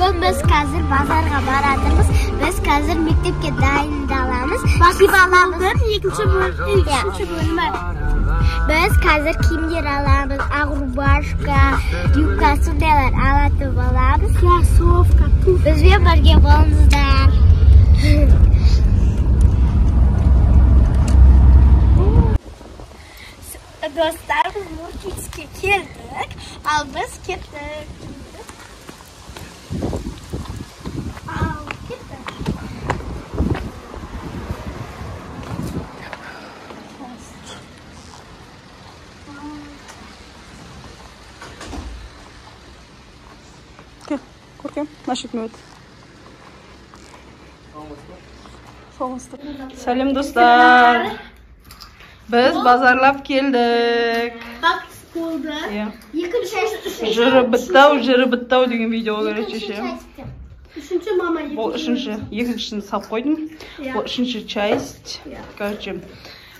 Бүгін біз қазір базарға баратырмыз. Біз қазір мектепке дайындаламыз. Киім аламыз. Екінші бөлім, үшінші бөлімі. Біз қазір киімдер аламыз. Ақ рубашка, юбка сондайлар алатын боламыз. Кроссовка. Бізбен бірге болыңыздар. Достар, біз Нуркидске келдік. Ал біз кеттік. Ал кеттік. Кел, Көркем, мына шетіне өт. Сәлем, достар. Біз базарлап келдік. Бак болды. Иә. Екінші, үшінші. Жыры бітті-ау, жыры бітті-ау деген видео, короче, ше. Үшінші, мама, екінші. Бұл үшінші, екіншісін салып қойдым. Иә. Бұл үшінші часть. Иә. Короче,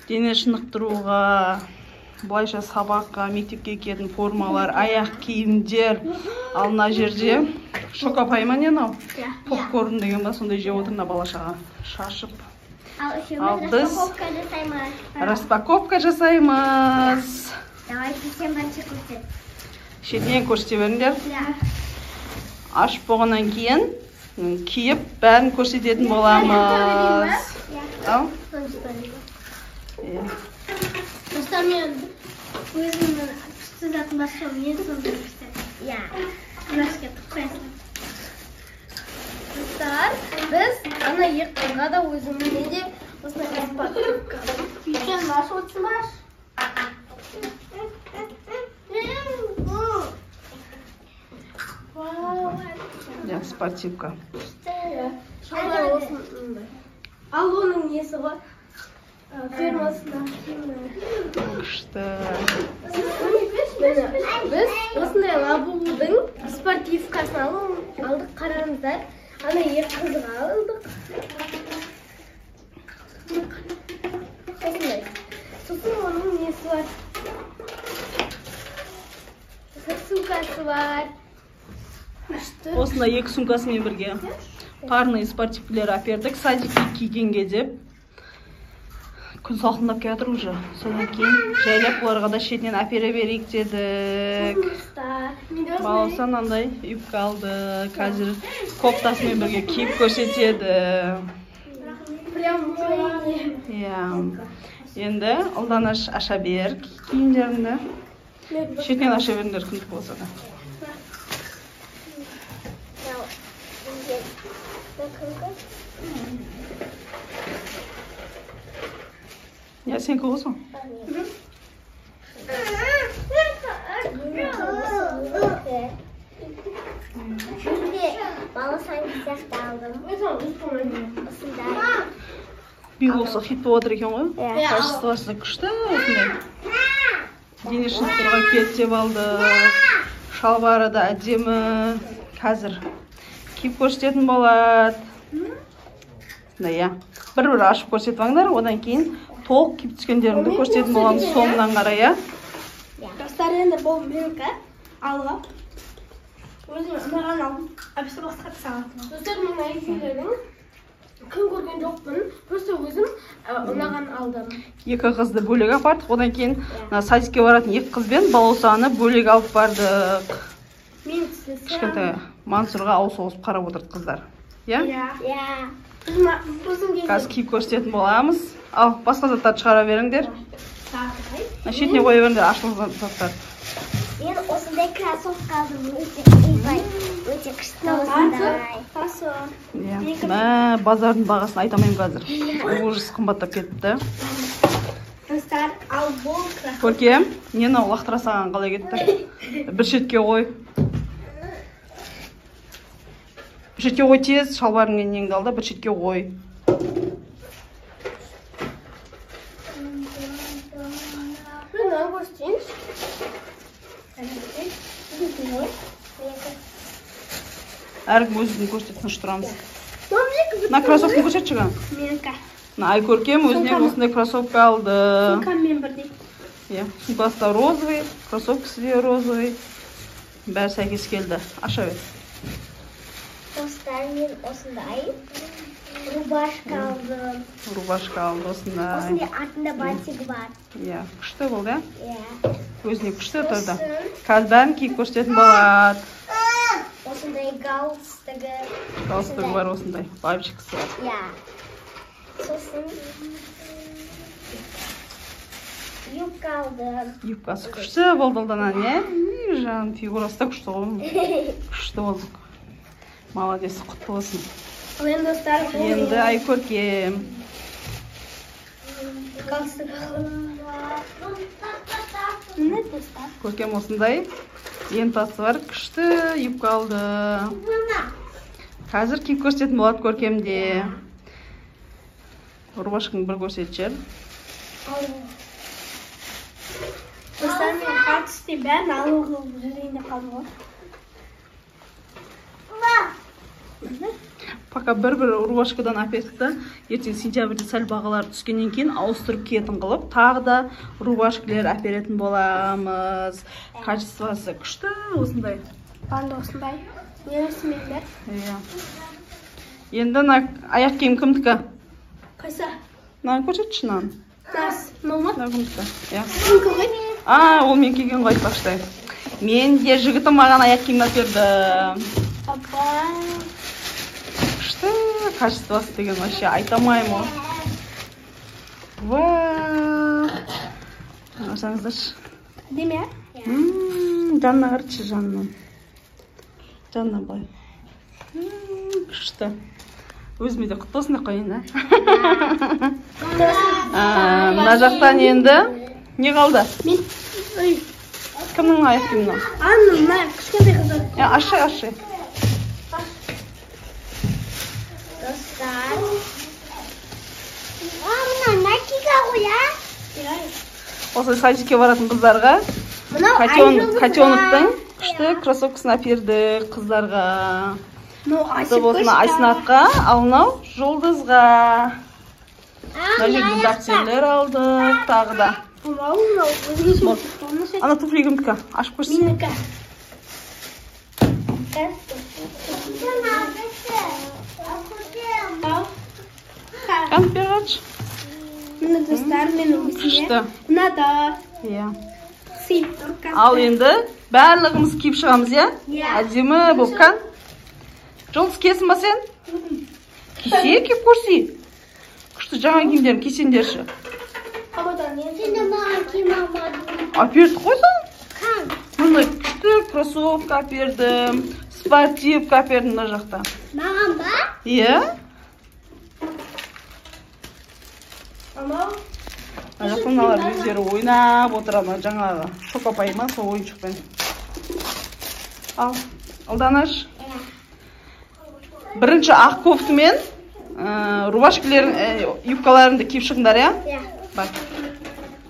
дене шынықтыруға, былайша сабаққа, мектепке киетін формалар, аяқ киімдер. Ал мына жерде шокопай ма не мынау? Иә. Попкорн деген ба, сондай жеп отыр мына бала шаға. Шашып. Ал Ал үшеуміз біз распаковка жасаймыз. Распаковка жасаймыз. Давайте сен бірінші көрсет. Шетінен көрсете беріңдер. Иә. Ашып болғаннан кейін киіп бәрін көрсететін боламыз. Иә. Ал? Иә. Достар, мен өзімнің күшті затым бар, сол мен соны көрсетемін. Иә. Мына жерге тығып қоя саламын. Достар, біз ана екі қызға да өзіміне де осындай распаковка. Сен ашып отырсың ба? Вау. Иә, спортивка. Шалбар осындай. Ал оның несі ғой? Фирмасында. Күшті. Біз осындай лабубудың спортивкасын алдық, қараңыздар. Ана екі қызға алдық. Осындай. Сосын оның несі бар? Сумкасы бар. Күшті. Осындай екі сумкасымен бірге парный спортивкілер әпердік садикке кигенге деп. Күн салқындап келе жатыр уже. Содан кейін жайлап бұларға да шетінен әпере берейік дедік. Достар, менде осындай Балауса мынандай юбка алды. Қазір кофтасымен бірге киіп көрсетеді. Прям мой. Иә. Енді Ұлдана аша бер киімдеріңді. Шетінен аша беріңдер күндік болса да. Иә, сенікі ғой сол. Менде баласаң сияқты алдым. Осындай. Биыл осы хит болып жатыр екен ғой. Иә. Качествосы күшті осындай. Дене шынықтыруға киеді деп алдық. Шалбары да әдемі. Қазір киіп көрсететін болады. Осындай, иә. Бір-бір ашып көрсетіп алыңдар, одан кейін толық киіп түскендеріңді көрсететін боламыз соңынан қарай, иә? Достар, енді бұл менікі. Алға. Өзіме ұнаған алдым. Әбісі басқа салатын. Достар, мен екеулерін кім көрген жоқпын. Просто өзім ұнаған алдым. Екі қызды бөлек апардық. Одан кейін мына садикке баратын екі қыз бен Балаусаны бөлек алып бардық. Мен түсесем. Кішкентай Мансұрға ауыз соғысып қарап отырды қыздар. Иә? Иә. Иә. Өзім Қазір киіп көрсететін боламыз. Ал, басқа заттарды шығара беріңдер. Давай. Мына шетіне қоя беріңдер ашылған заттарды. Мен осындай кроссовка алдым. Өте ойбай, өте күшті осындай. Пасо. Иә. Мә, базардың бағасын айта алмаймын қазір. Ужас қымбаттап кетті. Достар, ал бұл кроссовка. Көркем, нені лақтыра салған қалай кетті? Бір шетке қой. Бір шетке қой тез, шалбарыңмен неңді ал да бір шетке қой. Мен мынаны көрсетейінші. Әркім өзін көрсетіп тыныш тұрамыз. Мына Мына кроссовканы көрсетші кәні. Менікі. Мына Айкөркем өзіне осындай кроссовка алды. Сумкаммен бірдей. Иә, сумкасы да розовый, кроссовкасы да розовый. Бәрі сәйкес келді. Аша бер. Достар, мен осындай рубашка алдым. Рубашка алды осындай. Осындай артында бантигі бар. Иә, күшті болды, иә? Иә. Өзіне күшті тұрды. Қазір бәрін киіп көрсететін болады. Осындай галстугі. Галстугі бар осындай, бабочкасы бар. Иә. Сосын юбка алдым. Юбкасы күшті болды Ұлдананың, иә? Жан, фигурасы да күшті ғой. Күшті болды. Молодец, құтты болсын. Енді достар, енді Айкөркем. Галстук алдым. Міне достар. Көркем осындай лентасы бар, күшті юбка алды. Қазір киіп көрсететін болады Көркемде. Рубашканы бір көрсетіп жібер. Достар, мен қар түсте бәрін алу қылып жүрейін деп қалдым ғой. Пока бір-бір рубашкадан әпердік та, ертең сентябрьде сәл бағалар түскеннен кейін ауыстырып киетін қылып, тағы да рубашкалер әперетін боламыз. Качествосы күшті осындай. Банды осындай. Несімен бер? Иә. Енді мына аяқ киім кімдікі? Қайсы? Мынаны көрсетші мынаны. Нас, мынау ма? Мынау кімдікі? Иә. Кімдікі ғой? А, ол мен киген ғой айтпақшы. Мен де жігітім маған аяқ киім әперді. Апа. Күшті, качествосы деген вообще айта алмаймын ғой. Вау. Қарасаңыздаршы. Әдемі, иә? Жанына қарашы, жанына. Жанына былай. Күшті. Өзіме де құтты болсын деп қояйын, ә? Мына жақтан енді не қалды? Мен. Ой. Кімнің аяқ киімі мынау? Ана, мына кішкентай қыздар. Иә, ашшы, ашшы. Достар. Мына Найкиға ғой, а? Осы садикке баратын қыздарға котеноктың күшті кроссовкасын әпердік қыздарға. Құтты болсын Айсынатқа, ал мынау Жұлдызға. Мына жерде дәптерлер алдық тағы да. Ана туфли кімдікі? Ашып көрсін. Менікі. Кән бері қарашы. Міне достар, мен өзіме. Күшті. Ұнады. Иә. Сыйып тұр. Ал енді барлығымыз киіп шығамыз, иә? Иә. Әдемі болып кән. Жұлдыз киесің ба сен? Кисе, киіп көрсей. Күшті жаңа киімдерін кисеңдерші. Сен де маған киім алмадың. Әпердік қой саған. Қан. Мындай күшті кроссовка әпердім, спортивка әпердім мына жақта. Маған ба? Иә. Анау. Мына жақта мыналар өздері ойнап отыр, ана жаңағы шокопай ма, сол ойыншықпен. Ал, Ұлданаш. Бірінші ақ кофтымен, рубашкалерін, юбкаларыңды киіп шығыңдар, иә? Иә. Бар.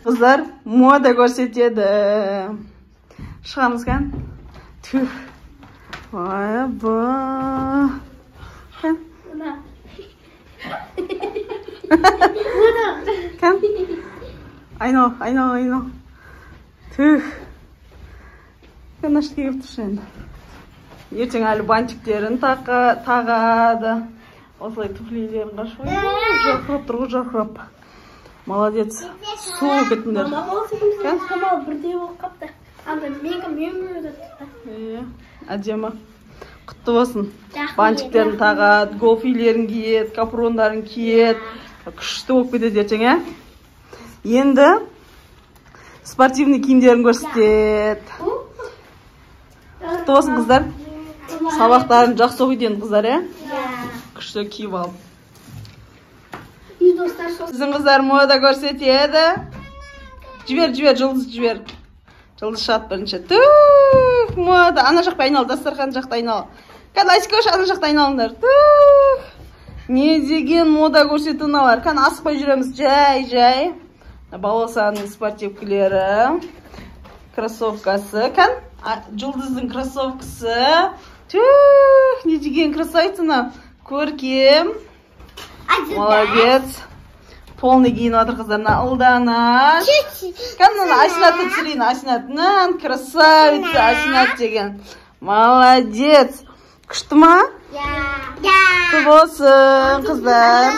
Қыздар мода көрсетеді. Шығамыз кән. Түх. Ойбай. Кән. Мына. Кән. Айнал, айнал, айнал. Түх. Кән ашты келіп тұршы енді. Ертең әлі бантиктерін тағады. Осылай туфлилерін қашып. Жарқырап тұр ғой, жарқырап. Молодец. Су кеттіңдер. Мама болса, шамалы бірдей болып қапты. Анда менікі мен өтті. Иә, әдемі. Құтты болсын. Бантиктерін тағады, гофилерін киеді, капрондарын киеді. Күшті болып кетеді ертең, ә? Енді спортивный киімдерін көрсетеді. Құтты болсын, қыздар. Сабақтарын жақсы оқиды енді қыздар, ә? Күшті киіп алып. Үй достар, сол Біздің қыздар мода көрсетеді. Жібер, жібер, Жұлдыз жібер. Жұлдыз шығады бірінші. Түх, мода. Ана жақта айнал, дастархан жақта айнал. Кәдімгі Айскөш, ана жақта айналыңдар. Түх. Не деген мода көрсету мыналар. Кәне асықпай жүреміз, жай, жай. Баласаның спортивкілері, кроссовкасы. Кән, Жұлдыздың кроссовкасы. Түх, не деген красавица мынау. Көркем. Молодец. Полный киініп жатыр қыздар. Мына Ұлданаш. Кән мына Айсынатты түсірейін. Айсынат, мына красавица Айсынат деген. Молодец. Күшті ма? Иә. Құтты болсын, қыздар.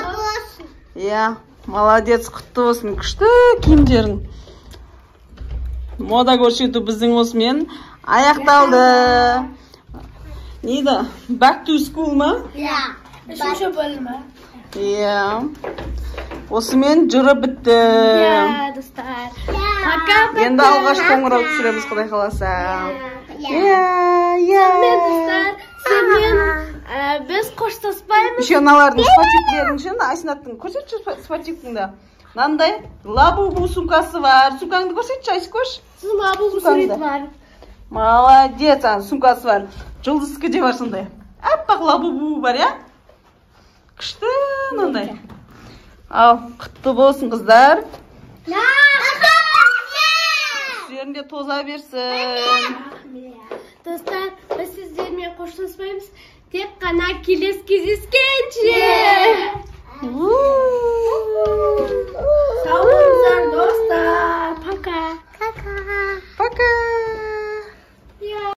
Иә, молодец, құтты болсын. Күшті киімдерің. Мода көрсету біздің осымен аяқталды. Не еді? Back to school ма? Иә. Үшінші бөлімі. Иә. Осымен жыры бітті. Иә, достар. Пока. Енді алғаш қоңырау түсіреміз, құдай қаласа. Иә, иә. Достар, сізбен біз қоштаспаймыз. Еще мыналардың спортивтерін ше, Айсынаттың көрсетші спортивкаңды. Мынандай лабубу сумкасы бар. Сумкаңды көрсетші, Айсикош. Сіздің лабубу Сумкаңды. суреті бар. Молодец, ана сумкасы бар. Жұлдыздікі де бар сондай. Аппақ лабубу бар, иә? Күшті мынандай. Ал, құтты болсын, қыздар. Үстерінде тоза берсін. Достар, біз сіздермен қоштаспаймыз. Тек қана келесі кездескенше. У.